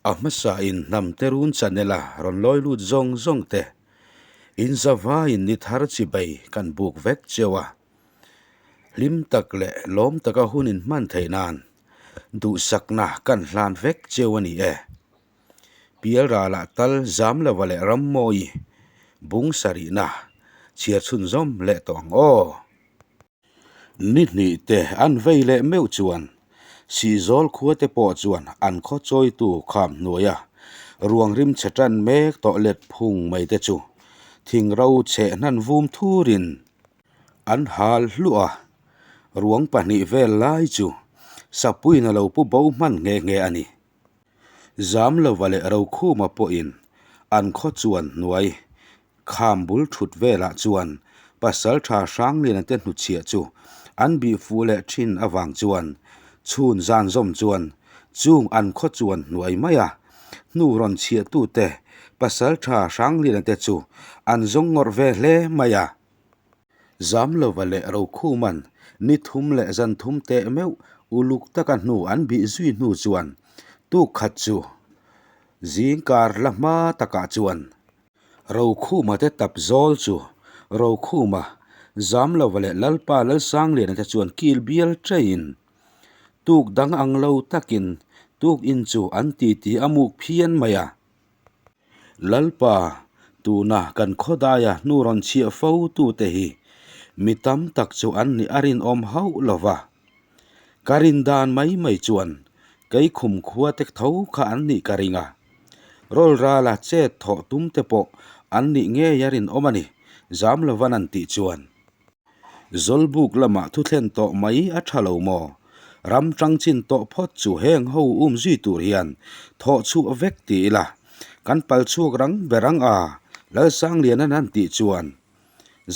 A hmasain hnamte run channel-a rawn lawi lut zawng zawng te inzavaiin ni thar chibei kan buk vek cheu a. Hlim tak leh lawm taka hun inhman theih nan duhsakna kan hlan vek cheu a ni e. Pialralah tal Zamlova leh Rammawi bung sarihna chhiar chhunzawm leh tawh ang aw. Ni hnih te an vei leh meuh chuan Sihzawl khua te pawh chuan an khaw chawitu kham hnuaia ruang rim chhe tan mek tawh let phung mai te chu thing ro chheh hnan vum thurin an hal hluah a, ruang pahnih vel lai chu Sapuiin a lo pu bo hman nghe nghe a ni. Zamlova leh Rokhuma pawhin an khaw chuan hnuai Kham bul thut velah chuan Pasaltha Hrangliana te hnuchhiah chu an bih fuh leh thin avang chuan chhun zan zawm chuan chung an khaw chuan hnuai mai a, hnu rawn chhiahtute Pasaltha Hrangliana te chu an zawng ngawrh ve hle mai a. Zamlova leh Rokhuman ni thum leh zan thum teh meuh uluk taka hnu an bih zui hnu chuan tuk khat chu zingkar la hma takah chuan Rokhuma te tap zawl chu Rokhuma, Zamlova leh Lalpa Lalsangliana te chuan kil bial treiin tuk dang ang lo takin tuk in chu an titi a muk phian mai a. Lalpa, tuna kan khawdaia hnu rawn chhiah fo tute hi mi tam tak chu an nih a rinawm hauh lo va. Ka rin dan mai mai chuan kei khum khua te tho kha an nih ka ring a. Rawl rala chet thawh tum te pawh an nih ngei a rinawm a ni, zam lovan an tih chuan. Zawlbuk lamah thu thlen tawh mai a tha lo maw? Ram tang chin tawh phawt chu heng ho um zui tur hian thawh chhuah vek ti ila, kan pal chhuak rang ber ang a, Lalsangliana'n an tih chuan.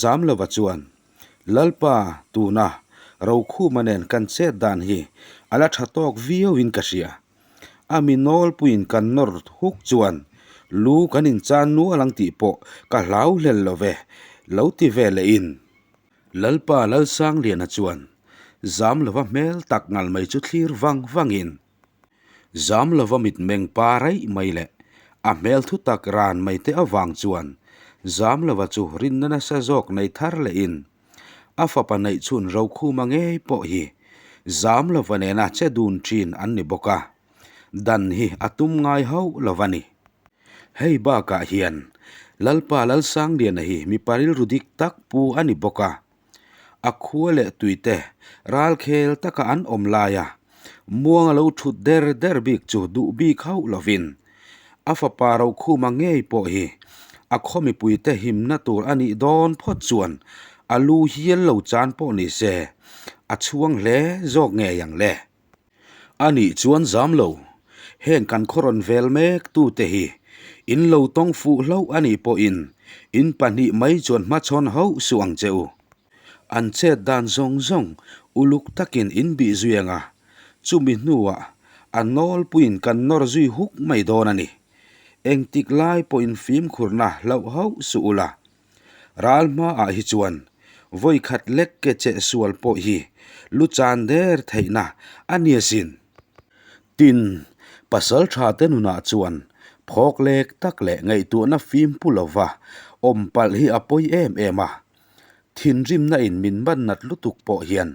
Zam lova chuan, Lalpa, tuna Rokhuma nen kan chet dan hi a la tha tawk viauin ka hria. A mi nawlpuiin kan nawr huk chuan lu kan inchan nual ang tih pawh ka hlau hlel lo ve, lo ti ve leh in. Lalpa Lalsangliana chuan zam lova hmel tak ngal mai chu thlir vang vang in, zam lova mitmeng pa raih mai leh a hmel thu tak ran mai te avang chuan zam lova chu rinna nasa zawk nei thar leh in, A fapa neih chhun Rokhuma ngei pawh hi zam lova nena che dun thin an ni bawk a, dan hi a tum ngai hauh lo a ni. Hei bakah hian Lalpa Lalsangliana hi mipa rilru dik tak pu a ni bawk a, a khua leh tuite ralkhel taka an awm laia muang a lo thut der der bik chu duh bik hauh lovin A fapa Rokhuma ngei pawh hi a khaw mipuite himna tur a nih dawn phawt chuan a lu hial lo chan pawh ni se a chhuang hle zawk ngei ang le. A nih chuan zam lo, heng kan khaw rawn vel mek tute hi in lo tawng fuh hlauh a nih pawhin in pahnih mai chuan hmachhawn hauh suh ang che u. An chet dan zawng zawng uluk takin in bih zui ang a, chumi hnuah a nawlpuiin kan nawr zui huk mai dawn a ni. Engtik lai pawhin fimkhurna hlauh hauh suh ula. Ral hmaah hi chuan vawi khat lek ke cheh sual pawh hi lu chan der theihna a ni asin. Tin, pasal tha te nunah chuan phawk lek tak leh ngaihtuahna fim pu lova awm palh hi a pawi em em a. Thinrimna in min ban nat lutuk pawh hian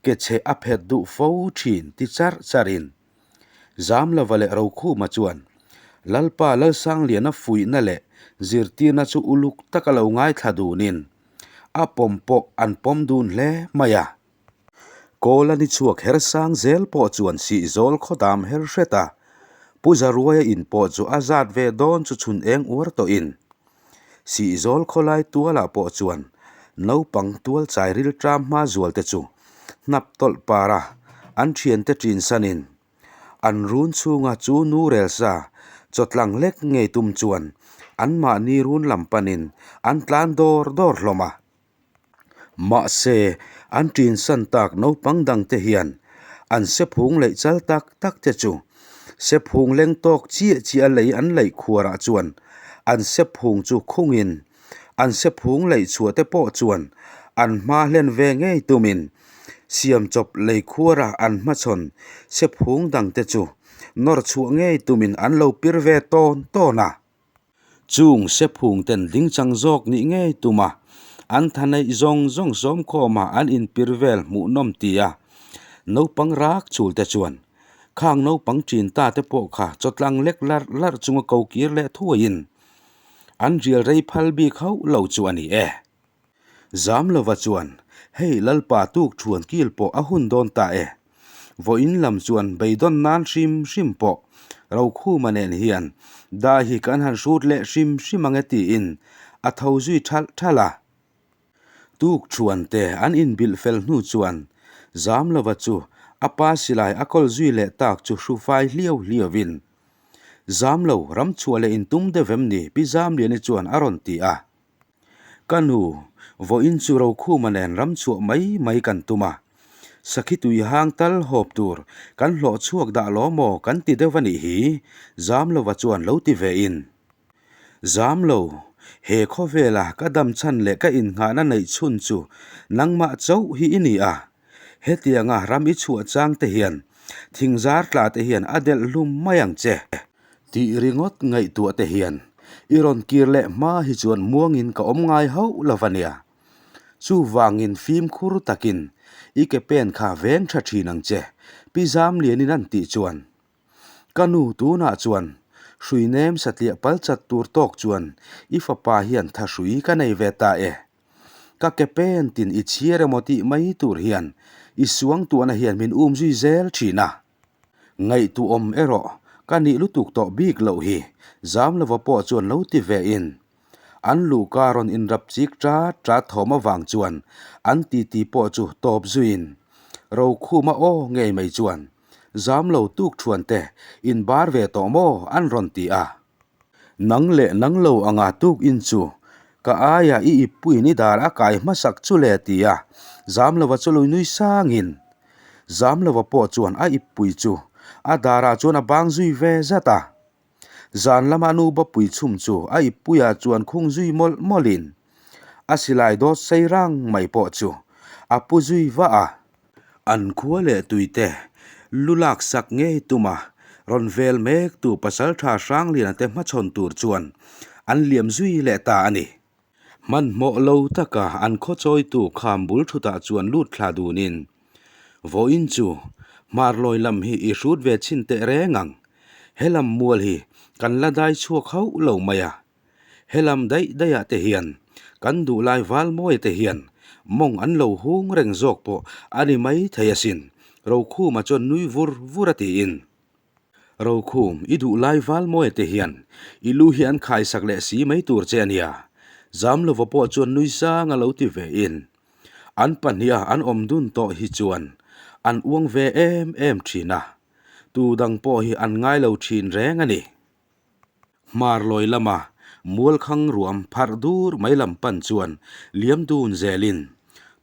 ke chhe a phet duh fo thin ti charh charh in Zamlova leh Rokhuma chuan Lalpa Lalsangliana fuihna leh zirtirna chu uluk taka lo ngaithla dun in a pawm pawh an pawm dun hle mai a. Kawl a ni chhuak her sang zel pawh chuan Sihzawl khawdam her hret a, Pu Zaruaia in pawh chu a zat ve dawn chu chhun eng uar tawh in Sihzawl khawlai tualah pawh chuan naupang tual chai rilṭam hma zual te chu hnap tawlh par a, an thiante ṭin sanin an run chhunga chu nu rel sa chawtlang lek ngei tum chuan anmahni run lam panin an tlan dawr dawr hlawm a. Mahse, an ṭinsan tak naupang dangte hian an sephung leih chal tak tak te chu sephung leng tawk chiah chiah a lei an leih khuarah chuan an sephung chu khungin an sephung leih chhuah te pawh chuan an hma hlen ve ngei tumin siam chawp lei khuara an hmachhawn sephung dangte chu. nawr chhuah ngei tumin an lo pir ve tawn tawn a. Chung sephung ten dingchang zawk nih ngei tuma an tha neih zawng zawng sawmkhawma an inpir vel hmuhnawm ti a, naupang rak chul te chuan khang naupang chin ta te pawh kha chawtlang lek larh larh chunga ko kir leh thuaiin an rial rei phal bik hauh lo chu a ni e. Zamlova chuan, Hei Lalpa tuk thuan kil pawh a hun dawn ta e. Vawiin lam chuan beidawn nan hrim hrim pawh Rokhuma nen hian dai hi kan han hrut leh hrim hrim ang e tiin a tho zui thalh thalh a. Tuk thuan te an inbilh fel hnu chuan Zamlova chu a pa silai a kawl zui leh tak chu hru fai hliau hliauin, Zamlo, ramchhuah leh intum deuh em ni? Pi Zamliani chuan a rawn ti a. Ka nu, vawiin chu Rokhuma nen ram chhuah mai mai kan tum a, sakhi tui hang tal hawp tur kan hlawh chhuak dah law maw kan ti deuh a nih hi, Zamlova chuan lo ti ve in. Zamlo, he khawvela ka dam chhan leh ka innghahna neih chhun chu nangmah chauh hi i ni a, hetianga ram i chhuah chang te hian thingzar tla te hian a delh hlum mai ang che. Tih ringawt ngaihtuah te hian i rawn kir leh hma hi chuan muangin ka awm ngai hauh lo va nia. Chuvangin fimkhur takin i ke pen kha veng tha thin ang che, Pi Zamlianin an tih chuan. Ka nu tunah chuan hrui nem satliah pal chat tur tawk chuan i fapa hian tha hrui ka nei ve ta e. Ka ke pen tin i chhiar emaw tih mai tur hian i suangtuahna hian min um zui zel thin a. Ngaihtuahawm erawh ka nih lutuk tawh bik loh hi Zamlova pawh chuan lo ti ve in an luhka rawn inrap chik ṭat ṭat thawm avang chuan an titi pawh chu tawp zuiin Rokhuma aw ngei mai chuan Zamlo tuk ṭhuan te inbar ve tawh maw an rawn ti a. Nang leh nang lo anga tuk in chu ka aia i ippuiin i dar a kai hmasak chu le ti a Zamlova chu lui nui sangin Zamlova pawh chuan a ippui chu a darah chuan a bang zui ve zat a. Zan lama nu bapui chhum chu a ippuiah chuan khung zui mawlh mawlhin a silai dawt sei rang mai pawh chu a pu zui vah a. An khua leh tuite lu lak sak ngei tuma rawn vel mek tu pasaltha Hrangliana te hmachhawn tur chuan an liam zui leh ta a ni. Hmanhmawh lo taka an khaw chawitu kham bul thutah chuan lut thla dunin, Vawiin chu hmarlawi lam hi i hrut ve chhin teh reng ang, he lam mual hi kan la dai chhuak hauh lo mai a, He lam daih daihah te hian kan duhlai Valmawia te hian mawng an lo hung reng zawk pawh a ni mai thei asin, Rokhuma chuan nui vur vur a tiin. Rokhum, i duhlai Valmawia te hian i lu hi an khaisak leh si mai tur che a nia, Zamlova pawh chuan nui sang a lo ti ve in. An pahniha an awm dun tawh hi chuan an uang ve em em thin a, tu dang pawh hi an ngai lo thin reng a ni. Hmarlawi lama mualkhang ruam pharh dur mai lam pan chuan liam dun zelin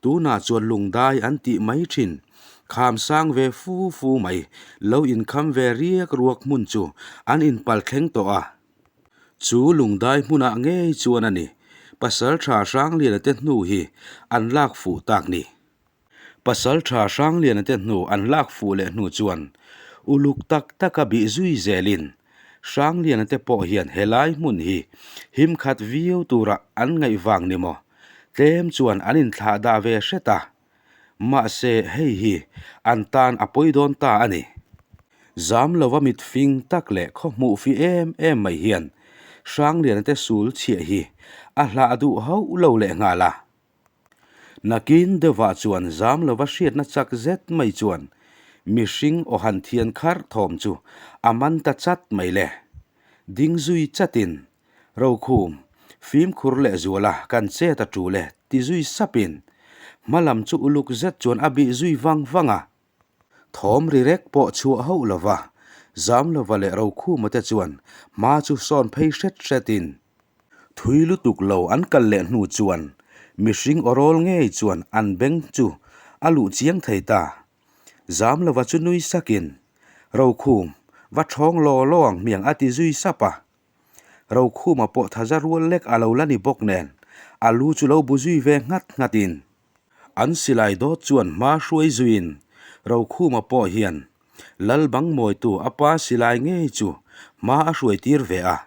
tunah chuan lungdai an tih mai thin. Kham sang ve fu fu mai lo inkham ve riak ruak hmun chu an inpal thleng tawh a. Chu lungdai hmunah ngei chuan a ni pasal tha Hrangliana te hnu hi an lak fuh tak ni. Pasal tha Hrangliana te hnu an lak fuh leh hnu chuan uluk tak taka bih zui zelin Hrangliana te pawh hian helai hmun hi him khat viau tura an ngaih vang ni maw? Tlem chuan an inthlah dah ve hret a, mahse hei hi an tan a pawi dawn ta a ni. Zam lova mit fing tak leh khaw hmuh fi em em mai hian Hrangliana te sul chhiah hi a hlah duh hauh lo leh nghal a. Nakin deuhah chuan zam lova hriatna chak zet mai chuan mihring aw han thian kharh thawm chu a man ta chat mai le. Ding zui chatin, Rokhum, fimkhur leh zuala kan chet a tul e ti zui sapin hma lam chu uluk zet chuan a bih zui vang vang a. Thawm ri rek pawh chhuah hauh lova zam lova leh Rokhuma te chuan hma chu sawn phei hret hretin, Thui lutuk lo an kal leh hnu chuan mihring awrawl ngei chuan an beng chu a luh chiang thei ta. Zamlova chu nui sakin, Rokhum, va thawng law law ang hmiang a ti zui sap a. Rokhuma pawh thaza rual lek a lo la ni bawk nen a lu chu lo bu zui ve nghat nghatin an silai dawt chuan hma hruai zuiin Rokhuma pawh hian. Lal bang mawitu a pa silai ngei chu hma a hruai tir ve a.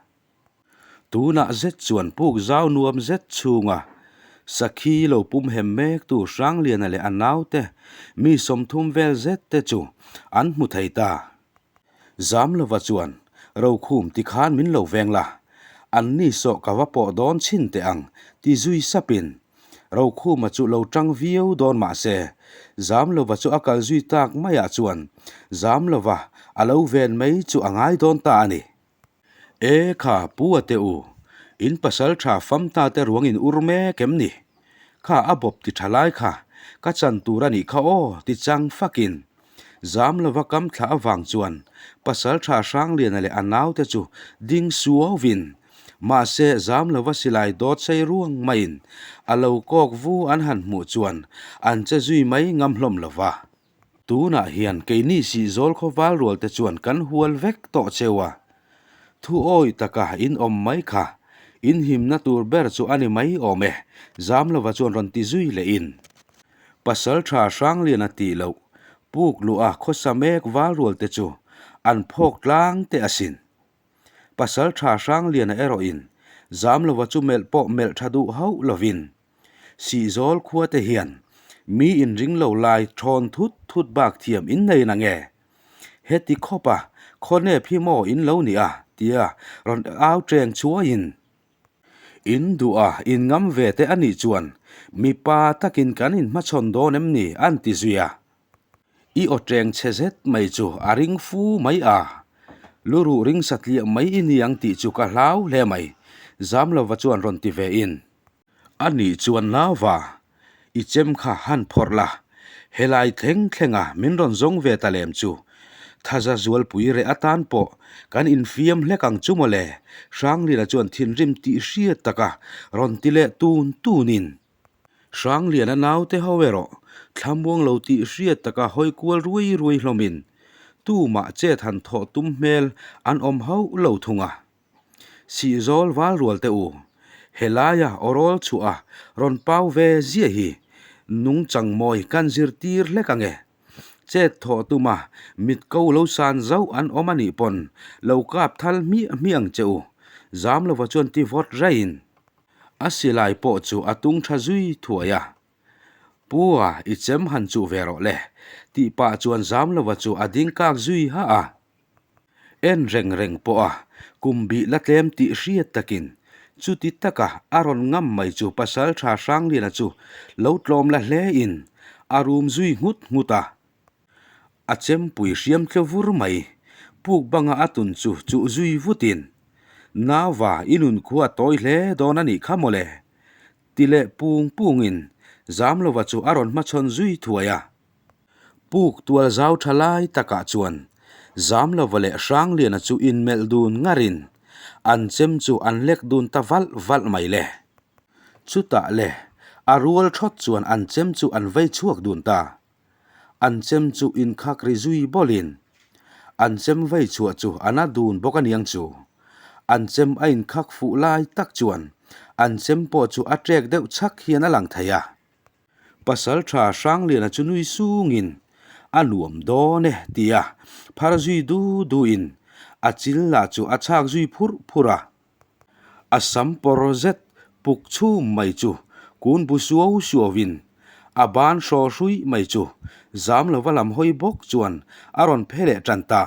Tunah zet chuan puk zau nuam zet chhunga sakhi lo pum hem mektu Hrangliana leh a naute mi 30 vel zet te chu an hmu thei ta. Zamlova chuan, Rokhum tikhan min lo veng la, an ni sawh ka va pawh dawn chhin teh ang, ti zui sapin Rokhuma chu lo tang viau dawn mah se, Zamlova chu a kal zui tak maiah chuan Zamlova a lo ven mai chu a ngai dawn ta a ni. E kha Pu a te u, in pasal tha fam ta te ruang in ur mek em ni? Kha a bawp ti tha lai kha ka chan tur a nih kha aw ti chang fakin Zamlova kam thlah avang chuan pasal tha Hrangliana leh a naute chu ding suauvin mahse Zamlova silai dawt sei ruang maiin a lo kawk vu an han hmuh chuan an che zui mai ngam hlawm lova. Tunah hian keini Sihzawl khawval rual te chuan kan hual vek tawh cheu a, thu awi taka in awm mai kha in himna tur ber chu a ni mai awm e, Zamlova chuan rawn ti zui leh in. Pasal tha Hrangliana tih loh puk luh a khawsa mek val rual te chu an phawk tlang teh asin. Pasal tha Hrangliana erawh in Zamlova chu melh pawh melh tha duh hauh lovin Sihzawl khua te hian mi inring lo lai thawn thut thut bak thiam in nei na nge? Heti khawp a, khaw nep hi maw in lo nia? tia rawn au cheng chuaiin in duh a, in ngam ve te a nih chuan mipa takin kan inhmachhawn dawn em ni? an ti zui a. I aw cheng chhe zet mai chu a ring fu mai a, luruh ring satliah mai i ni ang tih chu ka hlau hle mai, Zamlova chuan rawn ti ve in. A nih chuan Nauva, i chem kha han phawrh la, helai thleng thlenga min rawn zawng ve ta lem chu. Thaza zualpui reh atan pawh kan infiam hlek ang chu mawle, Hrangliana chuan thinrim tih hriat taka rawn ti leh tun tunin. Hrangliana naute ho erawh thlamuang lo tih hriat taka hawi kual ruai ruai hlawmin tumah chet han thawh tum hmel an awm hauh lo thung a. Sihzawl val rual teh u, helaia awrawl chhuah a rawn pau ve ziah hi nungchang mawi kan zirtir hlek ang e. Chet thawh tuma mit ko lo san zauh an awm a nih pawn lo kap thal hmiah hmiah ang che u, Zamlova chuan ti vawt raiin a silai pawh chu a tung tha zui thuai a. Pu a, i chem han chuh ve rawh le, tih pah chuan Zamlova chu a ding kak zui ha a. En reng reng pawh a kum bih la tlem tih hriat takin chuti taka a rawn ngam mai chu Pasaltha Hrangliana chu lo tlawm la hle in a rum zui nghut nghut a. A chempui hriam tle vur mai puk banga a tun chu chuh zui vutin, Nauva i nun khua tawi hle dawn a nih kha mawle, ti leh pung pungin Zamlova chu a rawn hmachhawn zui thuai a. Puk tual zau tha lai takah chuan Zamlova leh Hrangliana chu inmelh dun ngarin an chem chu an lek dun ta valh valh mai le. Chutah le a rual thawt chuan an chem chu an vei chhuak dun ta. An chem chu inkhak ri zui bawlin an chem vei chhuah chu a na dun bawk aniang chu. An chem a inkhak fuh lai tak chuan an chem pawh chu a ṭek deuh chhak hian a lang thei a. Pasal tha Hrangliana chu nui sungin a nuam dawn e tia phar zui du duin a chil lah chu a chhak zui phurh phurh a. A sam pawr zet puk chhum mai chu kun bu suau suauin a ban hraw hruih mai chu zam lova lam hawi bawk chuan a rawn phe leh tan ta.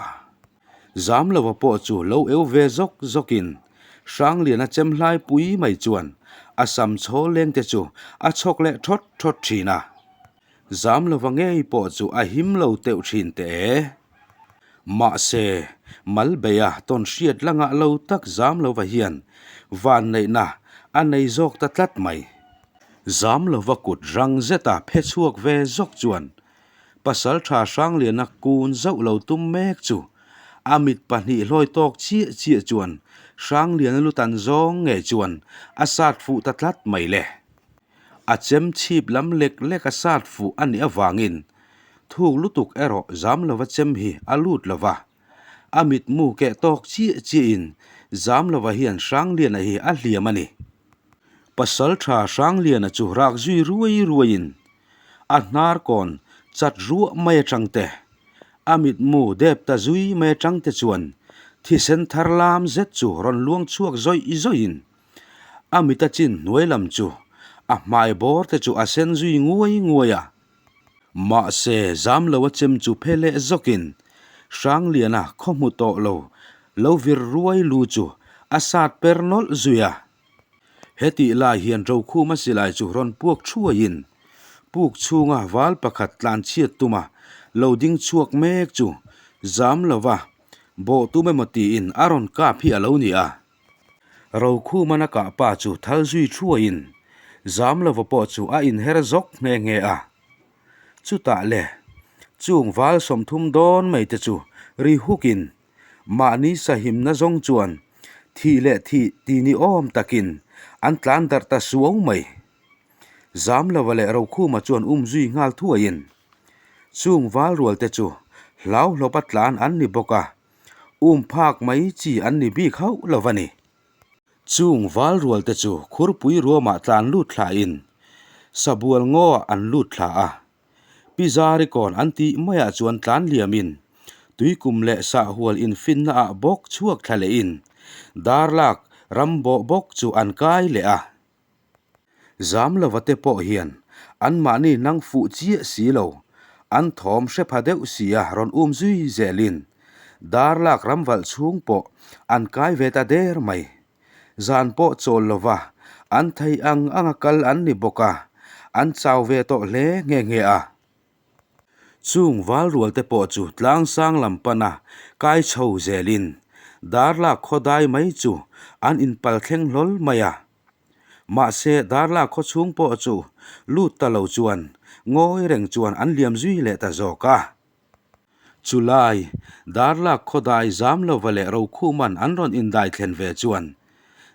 Zamlova pawh chu lo eu ve zawk zawkin Hrangliana chem hlai pui mai chuan a sam chhawl leng te chu a chhawk leh thawt thawt thin a. Zamlova ngei pawh chu a him lo teuh thin teh e. Mahse, Malbeia tawn hriat la ngah lo tak Zamlova hian vanneihna a nei zawk ta tlat mai. Zamlova kut rang zeta phe chhuak ve zawk chuan Pasal tha Hrangliana kun zauh lo tum mek chu a mit pahnih hlawi tawk chiah chiah chuan Hrangliana lu tan zawng ngei chuan a sat fuh ta tlat mai le. A chem chhip lam lek lek a sat fuh a nih avangin thuk lutuk erawh zam lova chem hi a lut lova. A mitmu keh tawk chiah chiahin zam lova hian Hrangliana hi a hliam a ni. Pasal tha Hrangliana chu rak zui ruai ruaiin a hnar kawn chat ruah mai atang te, A mitmu dep ta zui mai atang te chuan thisen thar lam zet chu rawn luang chhuak zawih zawihin a mit a chin hnuai lam chu a hmai bawr te chu a sen zui nguai nguai a. Mahse, zam lo a chem chu phe leh zawkin Hrangliana khaw hmu tawh lo lo vir ruai lu chu a sat per nawlh zui a. Hetih lai hian Rokhuma silai chu rawn puak thuaiin puk chhunga val pakhat tlan chhiat tuma lo ding chhuak mek chu zam lova bawh tum emaw tiin a rawn kap hi a lo ni a. Rokhuman a kah pa chu thal zui thuaiin zam lova pawh chu a inher zawk nghe nghe a. Chutah le, chung val 30 dawn mai te chu ri hukin Mahni sahimna zawng chuan thih leh thih ti ni awm takin an tlan darh ta suau mai. Zamlova leh Rokhuma chuan um zui nghal thuaiin chung val rual te chu hlauhlawpa tlan an ni bawk a, um phak mai chi an ni bik hauh lo va ni. Chung val rual te chu khurpui ruamah tlan lut thlain sabual ngaw an lut thla a. Pi Zari kawn an tih maiah chuan tlan liamin tuikum leh sahhual infinna ah bawk chhuak thla lehin darlak ram bawh bawk chu an kai leh a. Zamlova te pawh hian anmahni nang fuh chiah si lo, an thawm hre pha deuh sia rawn um zui zelin darlak ram valh chhung pawh an kai ve ta der mai. Zan pawh chawl lova an thei ang anga kal an ni bawk a, an chau ve tawh hle nghe nghe a. Chung val rual te pawh chu tlang sang lam pana kai chho zelin Darlak khaw dai mai chu an inpal thleng hlawl mai a. Mahse Darlak khaw chhung pawh chu lut ta lo chuan ngawi reng chuan an liam zui leh ta zawk a. Chulai, Darlak khawdai Zamlova leh Rokhuman an rawn indai thlen ve chuan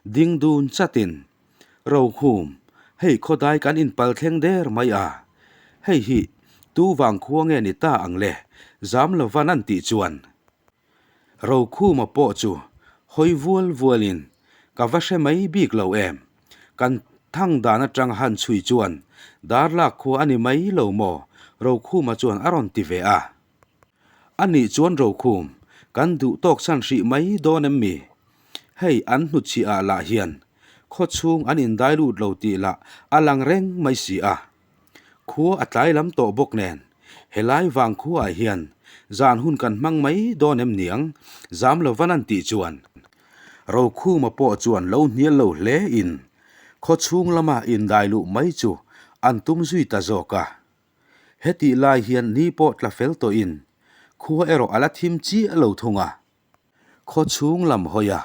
ding dun chatin, Rokhum, hei khawdai kan inpal thleng der mai a, hei hi tu vang khua nge ni ta ang le? Zamlovan an tih chuan Rokhuma pawh chu hawi vual vualin, Ka va hre mai bik lo em? Kan thang dan atang han chhui chuan Darlak khua a ni mai lo maw? Rokhuma chuan a rawn ti ve a. A nih chuan Rokhum, kan duh tawk chhan hrih mai dawn em mi? Hei an hnutchhiah ah lah hian khaw chhung an indai lut lo tih lah a lang reng mai si a. Khua a tlai lam tawh bawk nen, helai vang khuaah hian zan hun kan hmang mai dawn em niang, zam lo van an tih chuan. Rokhuma pawh chuan lo hnial lo hle in khaw chhung lama indai luh mai chu an tum zui ta zawk a. Hetih lai hian ni pawh tla fel tawhin khua erawh a la thim chiah lo thung a. Khaw chhung lam hawi a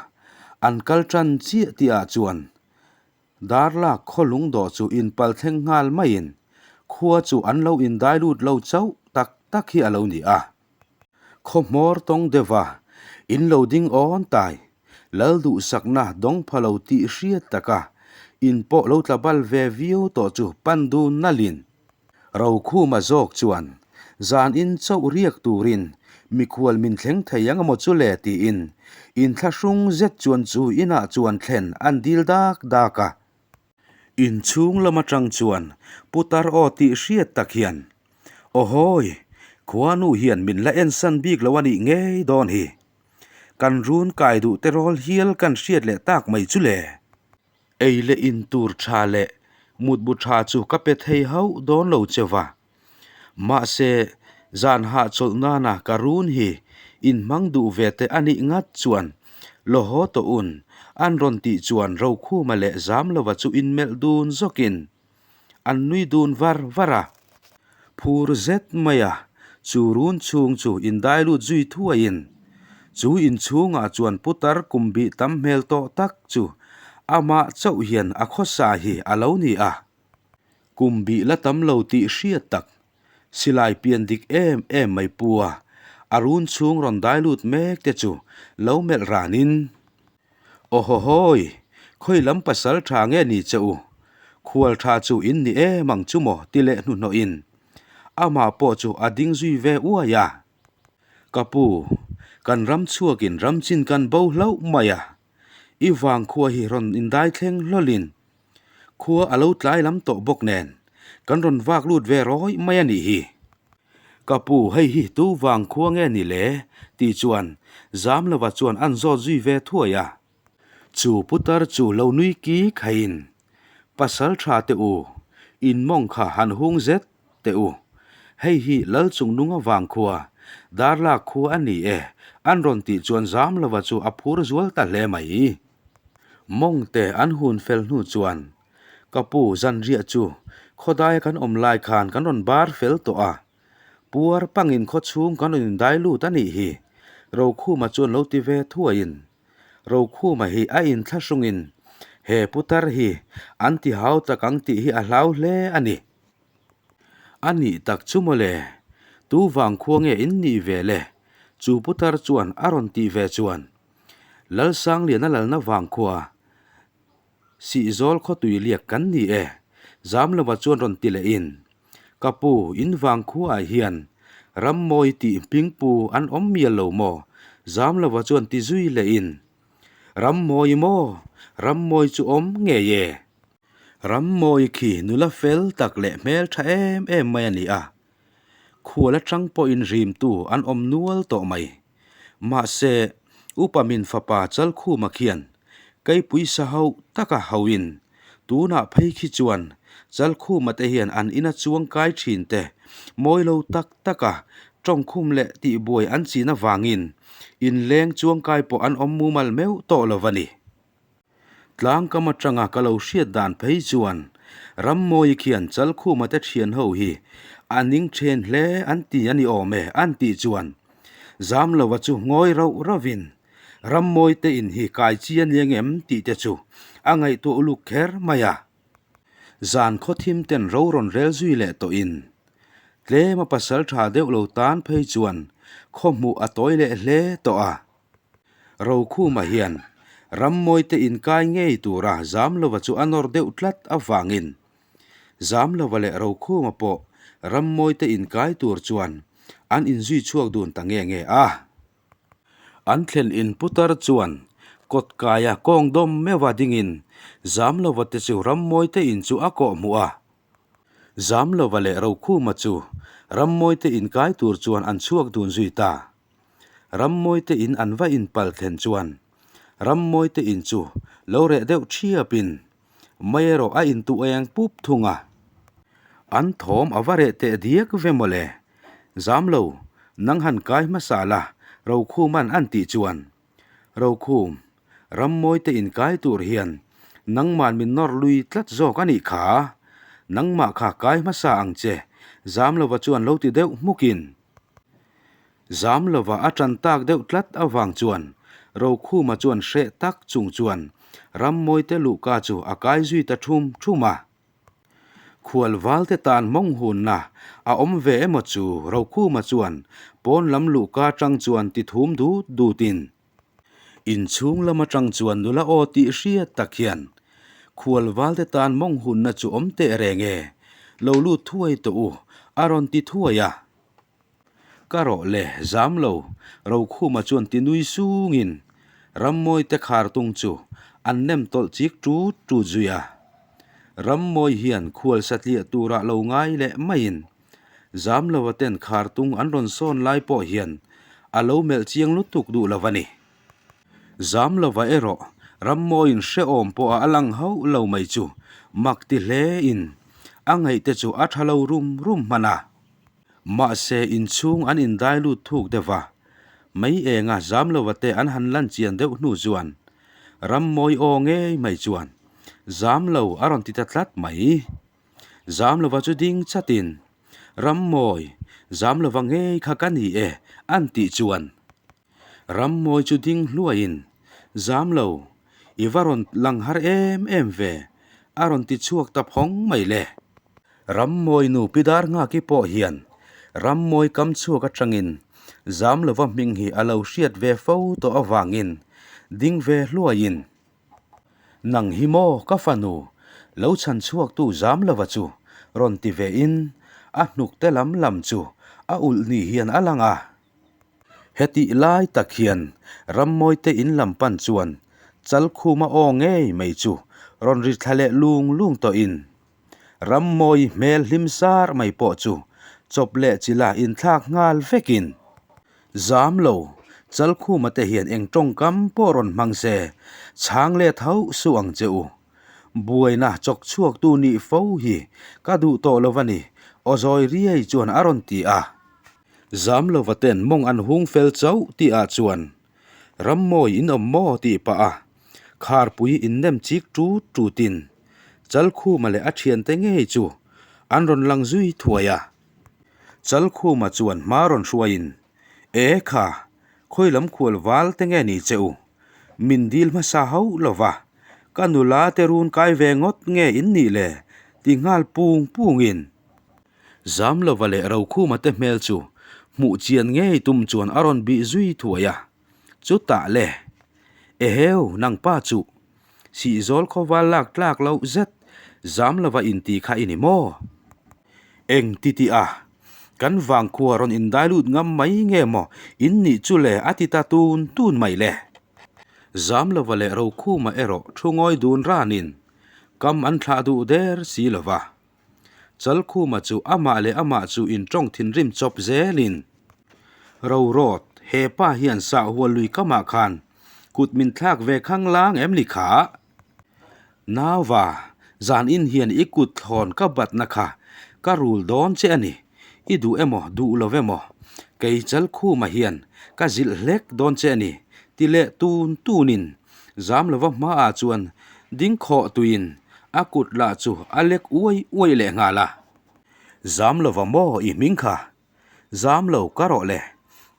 an kal tan chiah tih ah chuan Darlak khaw lungdawh chu inpal thleng nghal maiin khua chu an lo indai lut lo chauh tak tak hi a lo ni a. Khaw hmawr tawng deuha in lo ding awn tai, lal duhsakna dawng pha lo tih hriat taka in pawh lo tla bal ve viau tawh chu pan dun nalhin Rokhuma zawk chuan zan in chauh riak turin mikhual min thleng thei ang emaw chu le tiin inthlahrung zet chuan chu inah chuan thlen an dil dak dak a. Inchhung lam atang chuan putar aw tih hriat tak hian Awhawi, khuanu hian min la ensan bik lo a nih ngei dawn hi. Kan run kai duh te rawl hial kan hriat leh tak mai chu le. Ei leh in tur tha leh mutbu tha chu ka pe thei hauh dawn lo che va. Mahse, zan hahchawlh nana ka run hi inhmang duh ve te a nih ngat chuan law haw tawh un an rawn tih chuan Rokhuma leh Zamlova chu inmelh dun zawkin an nui dun var var a. Phur zet mai a, chu run chhung chu indai lut zui thuaiin chu inchhungah chuan putar kum bih tam hmel tawh tak chu amah chauh hian a khawsa hi a lo ni a. Kum bih la tam lo tih hriat tak, silai pian dik em em mai pu a, a run chhung rawn dai lut mek te chu lo melh ranin, Awhawhawi, khawi lam pasal tha nge ni che u? Khual tha chu in ni em ang chu maw? ti leh hnuhnawhin amah pawh chu a ding zui ve uai a. Ka pu, kan ram chhuakin ram chin kan bo hlauh mai a, i vangkhua hi rawn indai thleng hlawlin Khua a lo tlai lam tawh bawk nen kan rawn vak lut ve rawih mai a nih hi. Ka pu, hei hi tu vang khua nge ni le? tih chuan Zamlova chuan an zawt zui ve thuai a. Chu putar chu lo nui ki khaiin, Pasal tha teh u, in mawng kha han hung zet teh u. Hei hi Lal Chungnunga vang khua, Darlak khua a ni e, an rawn tih chuan Zamlova chu a phur zual ta hle mai. Mawngte an hun fel hnu chuan Ka pu, zanriah chu khawdaia kan awm lai khan kan rawn bar fel tawh a, puar pangin khaw chhung kan rawn indai lut a nih hi, Rokhuma chuan lo ti ve thuaiin Rokhuma hi a inthlahrungin he putar hi an ti hau tak ang tih hi a hlau hle a ni. A nih tak chu mawle, tu vang khua nge in nih ve le? Chu putar chuan a rawn tih ve chuan Lalsangliana lalna vang khua Sihzawl khawtui liak kan ni e, Zamlova chuan rawn ti lehin, Ka pu, in vang khuaah hian Rammawi tih hmingpu an awm mial lo maw? Zamlova chuan ti zui lehin, Rammawi maw? Rammawi chu awm ngei e. Rammawi khi nula fel tak leh hmeltha em em mai a ni a, khual atang pawhin rimtu an awm nual tawh mai. Mahse, Upa min fapa Chalkhuma khian Keipui sa hauh taka hauhin tunah phei khi chuan Chalkhuma te hian an ina chuang kai thin te mawi lo tak taka tawngkhum leh tihbuai an chin avangin inleng chuang kai pawh an awm mumal meuh tawh lo a ni. Tlangkam atanga ka lo hriat dan phei chuan Rammawi khian Chalkhuma te thian ho hi a ning then hle an ti a ni awm e an tih chuan Zamlova chu ngawi rauh rauhin Rammawi te in hi kai chi a ni angem tih te chu a ngaihtuah uluk kher mai a. Zan khawthim ten ro rawn rel zui leh tawhin tlema pasal tha deuh lo tan phei chuan khawhmuh a tawi leh hle tawh a. Rokhuma hian Rammawite inkai ngei tura Zamlova chu a nawr deuh tlat avangin Zamlova leh Rokhuma pawh Rammawite inkai tur chuan an inzui chhuak dun ta nge nge a. An thlen in putar chuan kawtkaia kawng dawm meuha dingin Zamlova te chu Rammawite in chu a kawh hmuh a. Zamlova leh Rokhuma chu Rammawite inkai tur chuan an chhuak dun zui ta. Rammawite in an va inpal thlen chuan Rammawite in chu lo reh deuh thiapin mai erawh a intuh eng pup thung a. An thawm a va reh teh diak ve mawle. Zam lo, nang han kai hmasa la, Rokhuma'n an tih chuan. Rokhum, Rammawite in kai tur hian nangma'n min nawr lui tlat zawk a nih kha. Nangmah kha kai hmasa ang che, Zamlova chuan lo ti deuh hmukin. Zam lova a tan tak deuh tlat avang chuan Rokhuma chuan hreh tak chung chuan Rammawite luhka chu a kai zui ta thum thum a. Khual valte tan mawng hunna a awm ve emaw chu Rokhuma chuan pawn lam luhka atang chuan ti thum dut dutin inchhung lam atang chuan nula aw tih hriat tak hian Khual valte tan mawng hunna chu awm teh reng e, lo lut thuai tawh u a rawn ti thuai a. Ka rawh le, zam lo, Rokhuma chuan ti nui sungin Rammawi te khar tung chu an nem tawlh chik tut tut zui a. Rammawi hian khual satliah turah lo ngai leh maiin Zamlova ten khar tung an rawn sawn lai pawh hian a lo melh chiang lutuk duh lo a ni. Zamlova erawh Rammawiin hrehawm pawh a lang hauh lo mai chu mak ti hlein a ngaihte chu a tha lo rum rum hman a. Mahse, inchhung an indai lut thuk deuh va, mei enga Zamlova te an han lan chian deuh hnu chuan Rammawi aw ngei mai chuan Zamlo a rawn ti ta tlat mai. Zamlova chu ding chatin, Rammawi, Zamlova ngei kha ka ni e, an tih chuan Rammawi chu ding hluaiin, Zamlo, i va rawn lang har em em ve, a rawn ti chhuak ta phawng mai le. Rammawi nu Pi Darnghaki pawh hian Rammawi kam chhuak atangin Zamlova hming hi a lo hriat ve fo tawh avangin ding ve hluaiin, Nang hi maw ka fanu, lo chhan chhuaktu Zamlova chu rawn ti vein a hnukte lam lam chu a ulh ni hian a lang a. Hetih lai tak hian Rammawite in lam pan chuan Chalkhuma aw ngei mai chu rawn ri thla leh lung lung tawhin Rammawi hmel hlim sar mai pawh chu chawp leh chilh a inthlak nghal vekin, Zam lo, Chalkhuma te hian eng tawngkam pawh rawn hmang se, chhang let hauh suh ang che u. Buaina chawk chhuaktu nih fo hi ka duh tawh lo a ni, aw zawi riai chuan a rawn ti a. Zam lova ten mawng an hung fel chauh tih ah chuan Rammawi in awm maw tih pah a kharpui in nem chik tut tut in Chalkhuma leh a thiante ngei chu an rawn lang zui thuai a. Chalkhuma chuan hma rawn hruai in, E kha, khawi lam khual val te nge ni che u? Min dil hmasa hauh lo va, ka nula te run kai ve ngawt nge in nih le? ti nghal pung pung in. Zamlova leh Rokhuma te hmel chu hmuh chian ngei tum chuan a rawn bih zui thuai a, chutah le, Eheu, nangpa chuh, Sihzawl khawval lak tlak loh zet Zamlova inti kha i ni maw? Eng ti tih a, kan vangkhua rawn indai lut ngam mai nge maw in nih chu le a ti ta tun tun mai le. Zamlova leh Rokhuma erawh thu ngawi dun ranin kam an thlah duh der si lova. Chalkhuma chu amah leh amah chu intawng thinrim chawp zelin, Rorawt, he pa hian sahhual lui kamah khan kut min thlak ve khang lang em ni kha? Nauva, zan in hian i kut thlawn ka batna kha ka rul dawn che a ni, i duh emaw duh lo emaw, kei Chalkhuma hian ka zilh hlek dawn che a ni, ti leh tun tunin Zam lova hmaah chuan ding khawh tuiin a kut lah chu a lek uai uai leh nghal a. Zam lova maw i hming kha? Zam lo ka rawh le,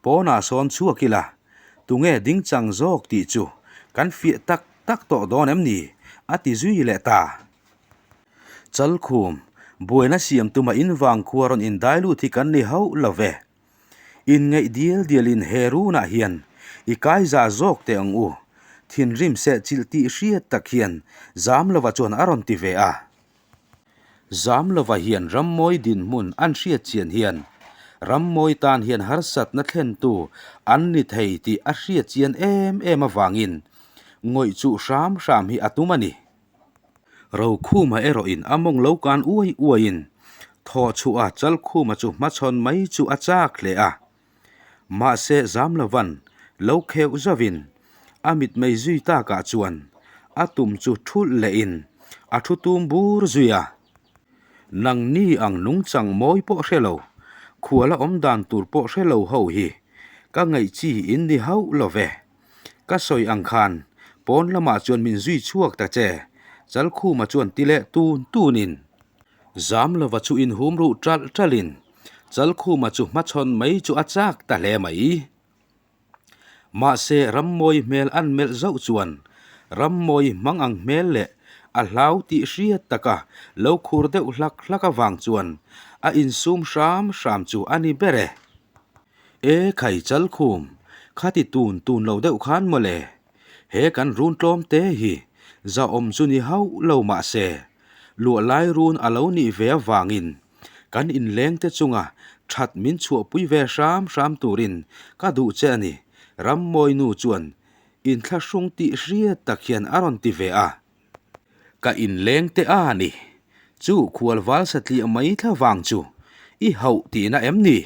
pawnah sawn chhuak ila, tunge ding chang zawk tih chu kan fiah tak tak tawh dawn em ni? a ti zui leh ta. Chalkhum, buaina siam tuma in vangkhua rawn indai lut hi kan ni hauh lo ve. Inngeih dial dialin he runah hian i kai za zawk teh ang u, thinrim seh chilh tih hriat tak hian Zamlova chuan a rawn ti ve a. Zamlova hian Rammawi dinhmun an hriat chian hian Rammawi tan hian harsatna thlentu an ni thei tih a hriat chian em em avangin ngawih chuh hram hram hi a tum a ni. Rokhuma erawhin a mawng lo kan uai uaiin thaw chhuah a Chalkhuma chu hmachhawn mai chu a chak hle a. Mahse Zamlovan lo kheuh zauhin a mitmei zui takah chuan a tum chu thulh lehin a thu tum bur zui a. Nangni ang nungchang mawi pawh hre lo, khuala awm dan tur pawh hre lo ho hi ka ngaih chi in ni hauh lo ve. Ka sawi ang khan pawn lamah chuan min zui chhuak ta che, Chalkhuma chuan ti leh tun tunin Zamlova chu inhum ruh ṭalh ṭalhin Chalkhuma chu hmachhawn mai chu a chak ta hle mai. Mahse Rammawi hmel an melh zauh chuan Rammawi hmang ang hmel leh a hlau tih hriat taka lo khur deuh hlak hlak avang chuan a insum hram hram chu a ni ber e. E khai Chalkhum, khati tun tun lo deuh khan mawle. He kan run tlawm te hi zahawm chu ni hauh lo mah se, luah lai run a lo nih ve avangin kan inleng te chunga that min chhuahpui ve hram hram turin ka duh che a ni, Rammawi nu chuan inthlahrung tih hriat tak hian a rawn ti ve a. Ka inleng te a ni. Chu khualval satliah mai thla vang chu i hauh tihna em ni?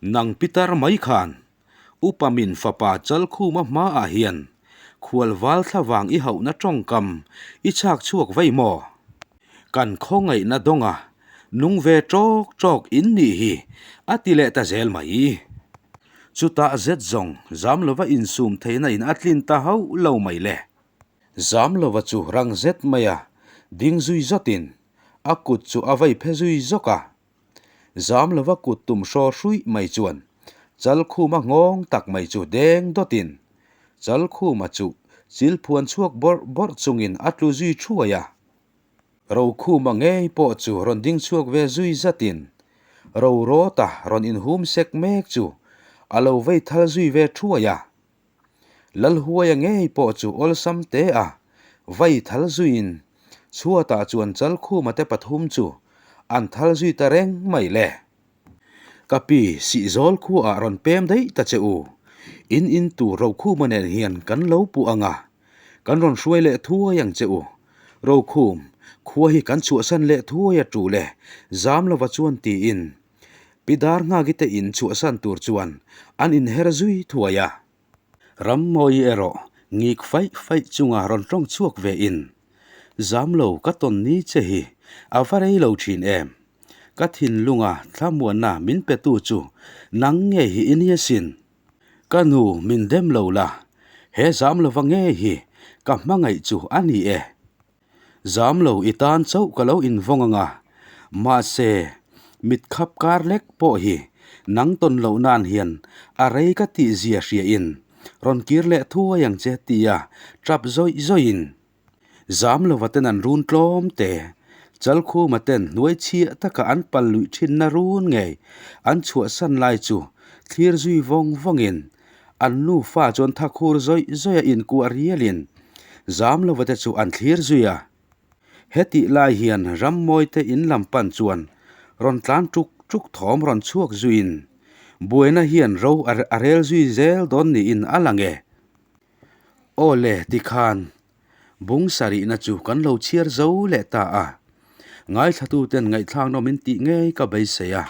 Nang pitar mai khan upa min fapa Chalkhuma hmaah hian khualval thla vang i hauhna tawngkam i chhak chhuak vei maw? Kan khawngaihna dawnga nung ve tawk tawk in nih hi a ti leh ta zel mai. Chutah zet zawng zam lova insum theihna in a tlin ta hauh lo mai le. Zamlova chu rang zet mai a, ding zui zawtin a kut chu a vei phe zui zawk a. Zamlova kut tum hraw hruih mai chuan Chalkhuma nghawng tak mai chu deng dawtin Chalkhuma chu chil phuan chhuak bawrh bawrh chungin a tlu zui thuai a. Rokhuma ngei pawh chu rawn ding chhuak ve zui zatin Rorawta rawn inhum sek mek chu a lo vei thal zui ve thuai a. Lalhuaia ngei pawh chu awlsam te a, vai thal zuiin chhuatah chuan Chalkhuma te pathum chu an thal zui ta reng mai le. Ka pi Sihzawl khuaah rawn pem daih ta che u, in in tur Rokhuma nen hian kan lo puh ang a, kan rawn hruai leh thuai ang che u. Rokhum, khua hi kan chhuahsan leh thuai a tul e, Zamlova chuan tiin. Pi Darnghaki te in chhuahsan tur chuan an inher zui thuai a. Rammawi erawh ngik faih faih chunga rawn tawng chhuak ve in, Zam lo ka tawn ni che hi a va rei lo thin em? Ka thinlunga thlamuanna min petu chu nang nge hi i nia sin? Ka nu min dem lo la, he zam lova nge hi ka hmangaih chu a ni e. Zam lo i tan chauh ka lo invawng anga, mahse mit khap kar lek pawh hi nang tawn loh nan hian a rei ka tih zia hria in rawn kir leh thuai ang che tia tap zawih zawih in Zam lova ten an run tlawm te, Chalkhuma ten hnuai chhiah taka an pal luih thinna run ngei an chhuahsan lai chu thlir zui vawng vawngin an nufa chuan thakhur zawih zawih a inkuah rialin zam lova te chu an thlir zui a. Hetih lai hian Rammawite in lam pan chuan rawn tlan tuk tuk thawm rawn chhuak zuiin buaina hian ro a rel zui zel dawn niin a lang e. Aw le tikhan bung sarihna chu kan lo chhiar zo leh ta a, ngaithlatuten ngaihthlak nawm in tih ngei ka beisei a.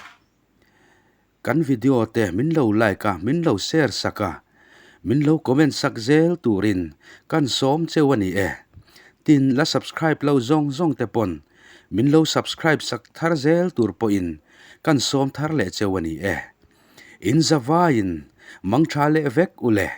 Kan video te min lo like a, min lo share sak a, min lo comment sak zel turin kan sawm cheu a ni e. Tin, la subscribe lo zawng zawng te pawn min lo subscribe sak thar zel tur pawhin kan sawm thar leh cheu a ni e. In zavaiin mangtha leh vek u le.